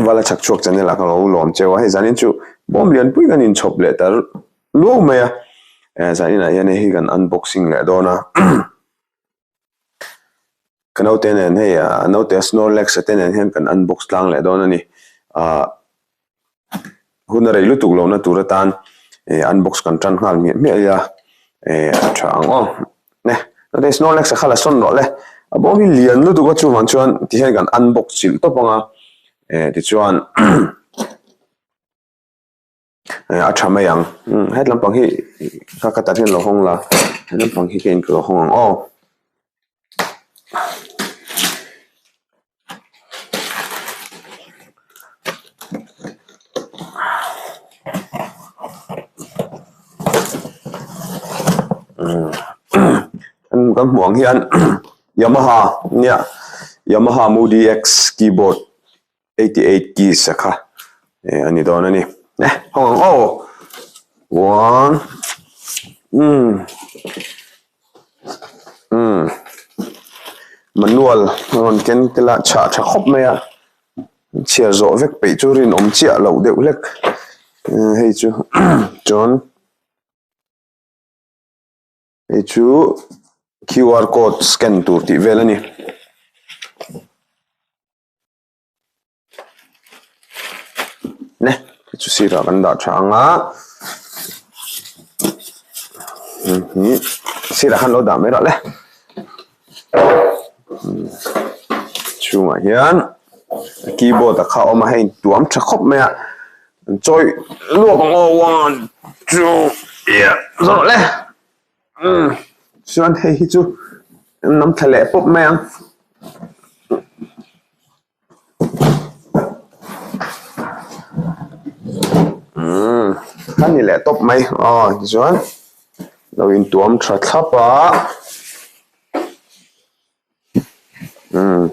Vala chhak chhuak channel ah ka lo lawm cheu a, hei zanin chu bawm lianpui kan inchhawp leh ta luau mai a, zanin ah hian hei hi kan unboxing leh dawn a, ka naute nen hei a naute Snorlax a te nen hian kan unbox tlang leh dawn a ni, ah hun a rei lutuk lohna tur atan eh unbox kan tan nghal hmiah hmiah ila eh a tha ang aw ne naute Snorlax a kha la sawn rawh le a bawm hi lian lutuk a chuvang chuan tihian kan unbox chilh tawp ang a eh tichuan eh a tha mai ang umm het lampang hi ka ka tak hian lo hawng la he lampang hi ka in lo hawng ang aw. Kan hmuh ang hian Yamaha nia Yamaha Modi X keyboard 88 keys a kha eh a ni dawn a ni eh hawng ang aw one umm umm manual a rawn ken tel a chhah tha khawp mai a chhiar zawh vek peih chu rinawm chiah loh deuh hlek hei chu chuan hei chu Q R code scan tur tih vel a ni. Ne chu sirah kan dah tha ang a sirah khan lo dah mai rawh le chhungah hian keyboard a kha a awm a hei tuam tha khawp mai a an chawi luak ang aw one two yeah zawh le chuan hei hi chu an lam thla leh pawp mai ang. Umm a ni leh tawp mai aw tichuan lo intuam tha thlap a umm.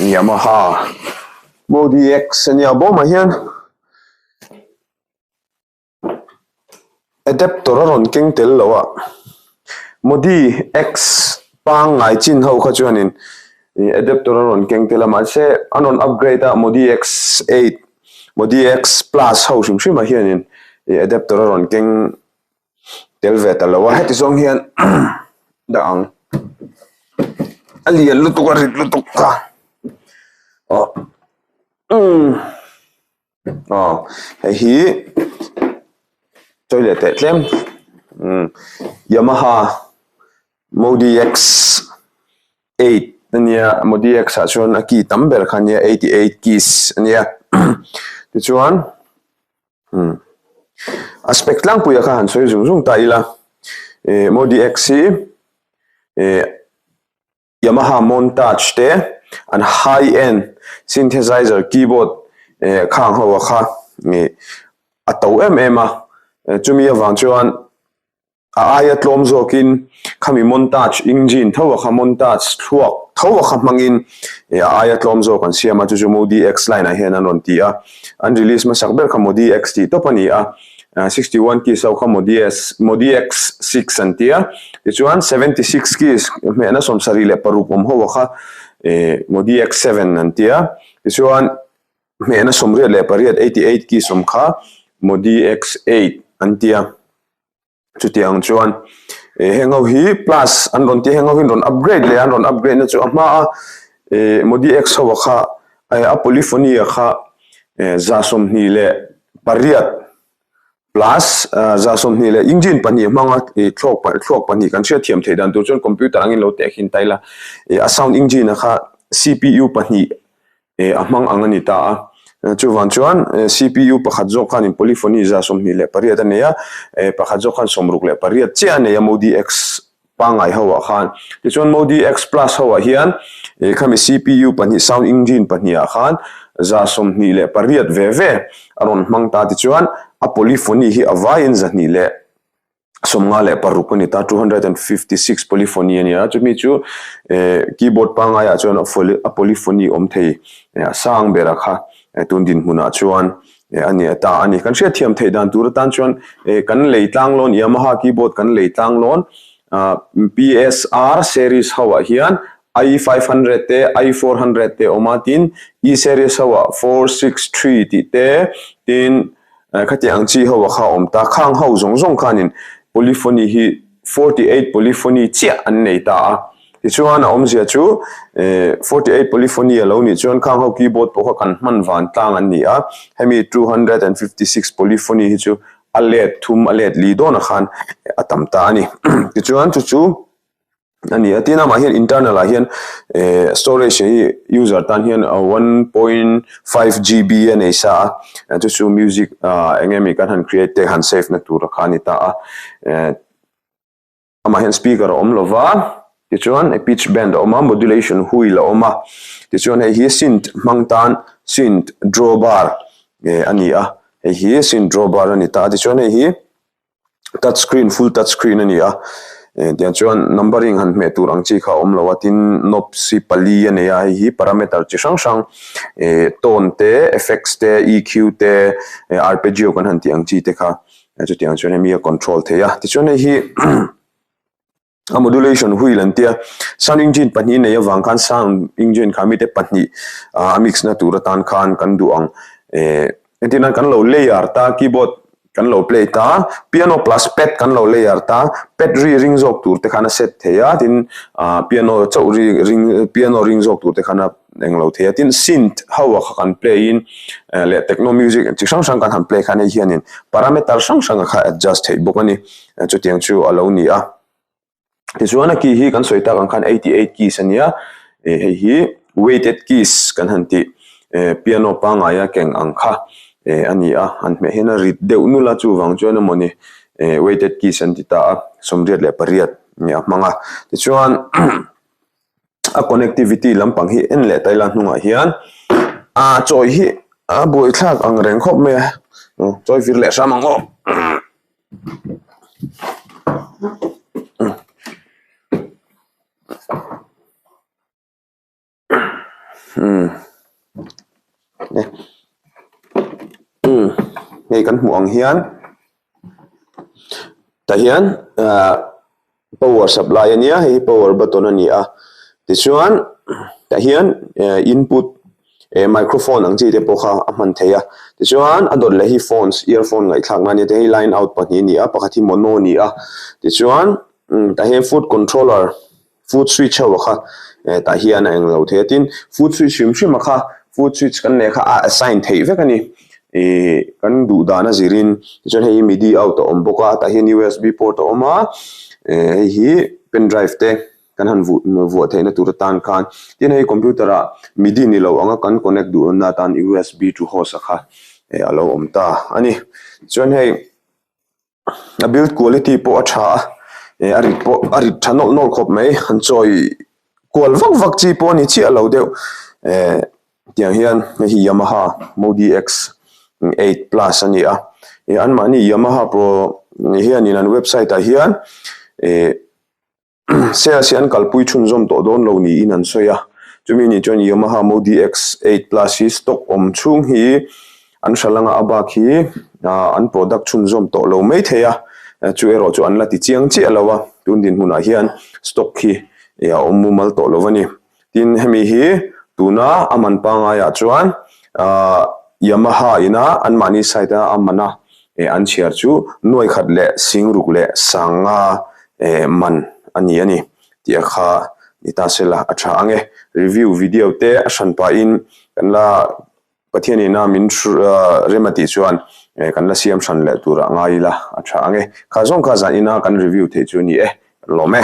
Yamaha Modi X a nia bawmah hian adapter a rawn keng tel lo a Modi X pangngai chin ho kha chuanin ih adapter a rawn keng tel a mahse an rawn upgrade a Modi X 8 Modi X plus ho hrim hrim ah hianin ih adapter a rawn keng tel ve ta lo a heti zawng hian dah ang a lian lutuk a rit lutuk kha aw umm aw hei hi toilet eh tlem umm Yamaha Modi X 8 a nia Modi X ah chuan a key tam ber kha a nia 88 keys a nia tichuan umm a spec tlangpuia kha han sawi zung zung ta ila eh Modi X hi eh Yamaha Montage te an high end synthesizer keyboard eh khang ho a kha ih a to em em a chumi avang chuan A aia tlawm zawkin khami montage engine tho a kha montage thluak tho a kha hmangin a aia tlawm zawk an siam a, chu chu Modi X line ah hian an rawn ti a, an release hmasak ber kha Modi X tih tawp a ni a, 61 keys ho kha Modi S Modi X 6 an ti a, tichuan 76 keys hmehna 76 awm ho a kha Modi X 7 an ti a, tichuan hmehna 88 88 keys awm kha Modi X 8 an ti a. Chutiang chuan eh heng ho hi plus an rawn tih heng ho hi an rawn upgrade leh a an rawn upgrade na chu a hma a eh Modi X ho a kha eh a polyphony a kha eh 28 plus ah 20 leh engine pahnih hmanga ih thluak thluak pahnih kan hriat thiam theih dan tur chuan computer angin lo teh khin ta ila ih a sound engine a kha C_P_U pahnih Eh a hmang ang a ni ta a. Chuvang chuan CPU pakhat zawk khanin polyphony 28 a nei a, eh pakhat zawk khan 68 chiah a nei a Modi X pangngai ho ah khan. Tichuan Modi X plus ho ah hian eh khami CPU pahnih sound engine pahnih ah khan 28 ve ve a rawn hmang ta. Tichuan a polyphony hi a vaiin 200 leh 56 a ni ta, 256 polyphony a ni a, chumi chu eh keyboard pangaiah chuan a polyphony awm thei a sang ber a kha tun dinhmunah chuan. a ni ta a ni. Kan hriatthiam theih dan tur atan chuan kan lei tlanglawn Yamaha keyboard kan lei tlanglawn PSR series ho ah hian I 500 te I 400 te a awm a tin E series ho ah 463 tih te tin khatiang ang chi ho ah kha a awm ta. Khang ho zawng zawng khanin polyphony hi 48 polyphony chiah an nei ta a. Tichuan a awmzia chu 48 polyphony a lo nih chuan khang ho keyboard pawh kha kan hman van tlang an ni a, hemi 256 polyphony hi chu a let thum a let li dawnah khan a tam ta a ni. Tichuan chu chu a ni a, tin amah hian internal ah hian storage hi user tan hian 1.5 GB a nei sa a, chu chu music eng emaw kan han create te han save na tur kha a ni ta a. Amah hian speaker a awm lo va, tichuan a pitch bend a awm a, modulation wheel a awm a, tichuan hei hi synth hmang tan synth drawbar a ni a, hei hi synth drawbar a ni ta a, tichuan hei hi touch screen full touch screen a ni a, tiang chuan numbering han hmeh tur ang chi kha a awm lo a, tin knobs hi pali a nei a, hei hi parameter chi hrang hrang tone te, effects te, EQ te, arpeggio kan han tih ang chi te kha. Chutiang chuan hemi a control thei a, tichuan hei hi a modulation wheel an tia, sound engine pahnih nei avang khan sound engine kha mite pahnih a mix na tur atan khan kan duh ang eh entir nan kan lo layer ta keyboard kan lo play ta piano plus pad kan lo layer ta pad ri ring zawk tur te khan a set thei a tin ah piano chauh ri ring piano ring zawk tur te khan a Eng lo thei a, tin synth ho a kha kan play in leh techno music chi hrang hrang kan han play khan hei hianin parameter hrang hrang a kha adjust theih bawk a ni, chutiang chu a lo ni a. Tichuan a key hi kan sawi tak ang khan 88 keys a nia, hei hi weighted keys kan han tih piano pangngaia keng ang kha a ni a, han hmeh hian a rit deuh nul a chuvang chuan emawni weighted keys an ti ta a, 88 a hmang a, tichuan. A connectivity lampang hi en leh ta ila hnungah hian ah chawi hi a buaithlak ang reng khawp mai a chawi vir leh hram ang aw. Hei kan hmuh ang hian tah hian ah power supply a nia hei hi power button a ni a tichuan tah hian eh input eh microphone ang chi te pawh kha a hman theih a tichuan a dawt leh hi phones earphone ngaihthlak nan a nia hei line out pahnih a ni a pakhat hi mono a ni a tichuan tah hian foot controller Foot switch ho kha eh tah hian a englo thei a tin foot switch hrim hrim a kha foot switch kan leh kha a assign theih vek a ni ih kan duh dan a zirin tichuan hei hi midi out a awm bawk a tah hian usb port a awm a eh hei hi pen drive te kan han vuh vuah theihna tur atan khan tin hei computer ah midi ni lo anga kan connect duh na atan usb to host a kha eh a lo awm ta a ni chuan hei. A build quality pawh a tha a, eh a rit pawh a rit tha nawlh nawlh khawp mai, an chawi kual vak vak chi pawh a ni chiah lo deuh, eh tiang hian hei hi Yamaha Modi X 8 plus a ni a, eh anmahni Yamaha pro hianin an website ah hian eh. Sales hi an kalpui chhunzawm tawh dawn lo niin an sawi a, chumi nih chuan Yamaha Modi X8 Plus hi stock awm chhung hi an hral anga a bak hi an product chhunzawm tawh lo mai thei a, chu erawh chu an la ti chiang chiah lo a, tun dinhmunah hian stock hi a awm mumal tawh lo a ni. Tin, hemi hi tuna a man pangaiah chuan Yamaha ina anmahni site a a man a an chhiar chu nuai khat leh singruk leh sanga man a ni a ni tih a kha ni ta sela a tha ang e. Review video te a hran pahin kan la Pathian ina min rem a tih chuan kan la siam hran leh turah ngai ila a tha ang e. Kha zawng kha zan ina kan review theih chu a ni e, kan lawm e.